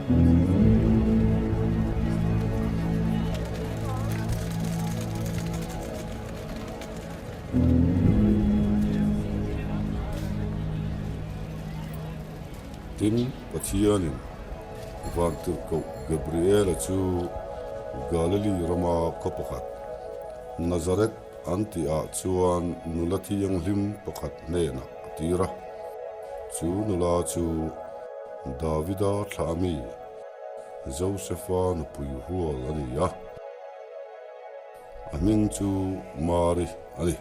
Tin, Pathianin Vantirhkoh Gabriela chu Galili rama khaw pakhat, Nazareth an tihah chuan nula thianghlim pakhat hnenah a tir a. Chu nula chu Davida thlah ami Josefa nupui hual a ni a. A hming chu Mari a ni.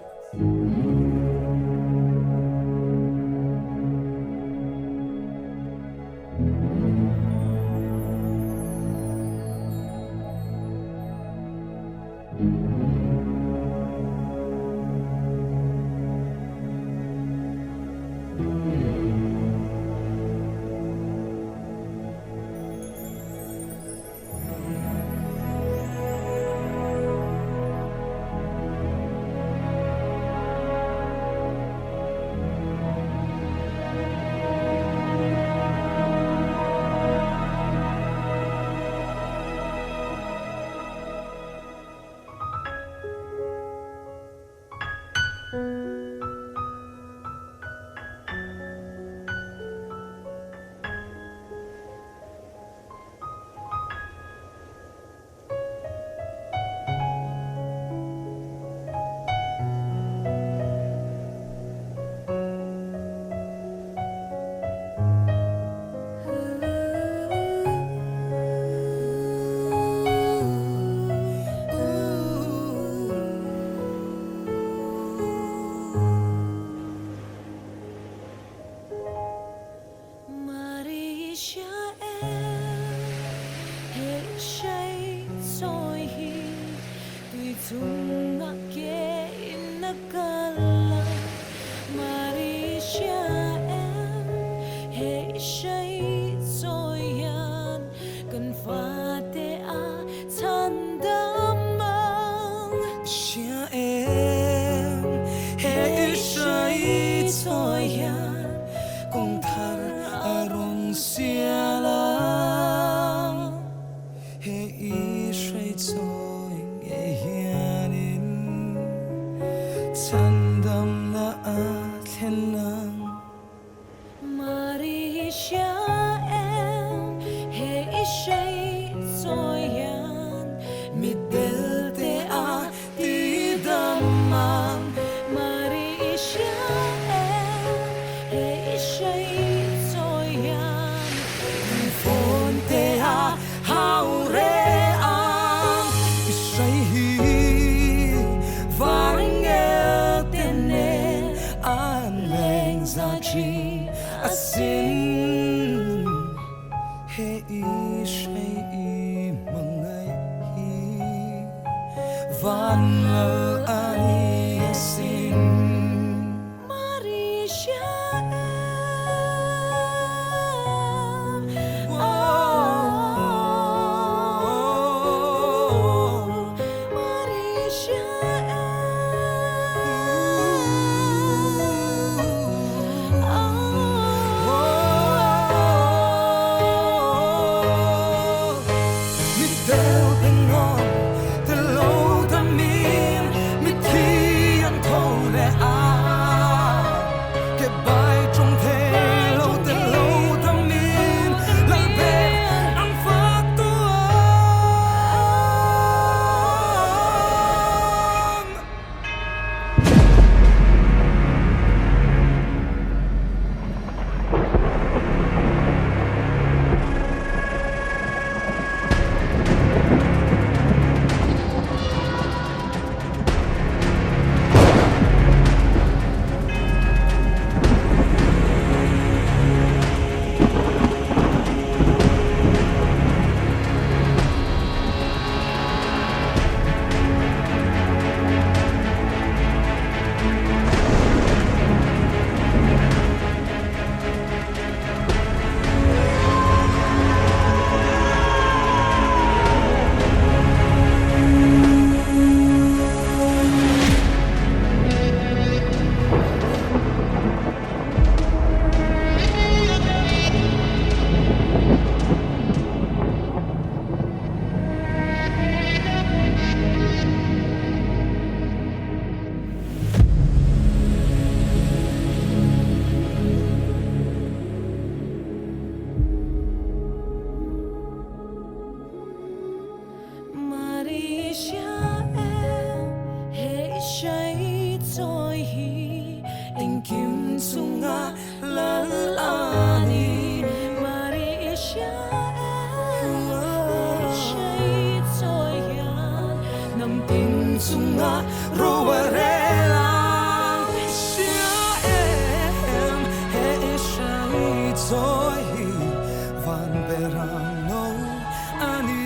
chunga ro a rel ang. Hria em he i hrai chawi hi van ber ang no a ni.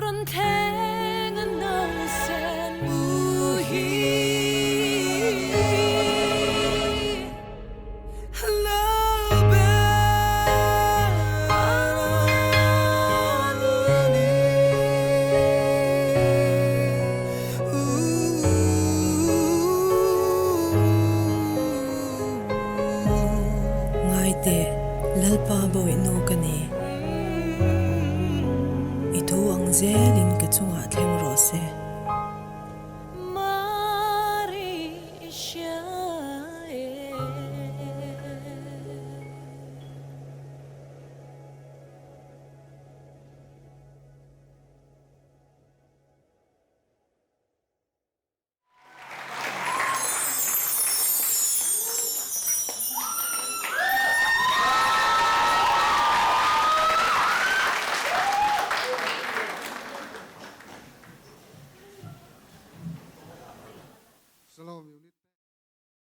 Rawn thleng a no sen mu hi. Ngai teh, Lalpa bawihnu ka ni. I thu ang zelin ka chungah thleng rawh se.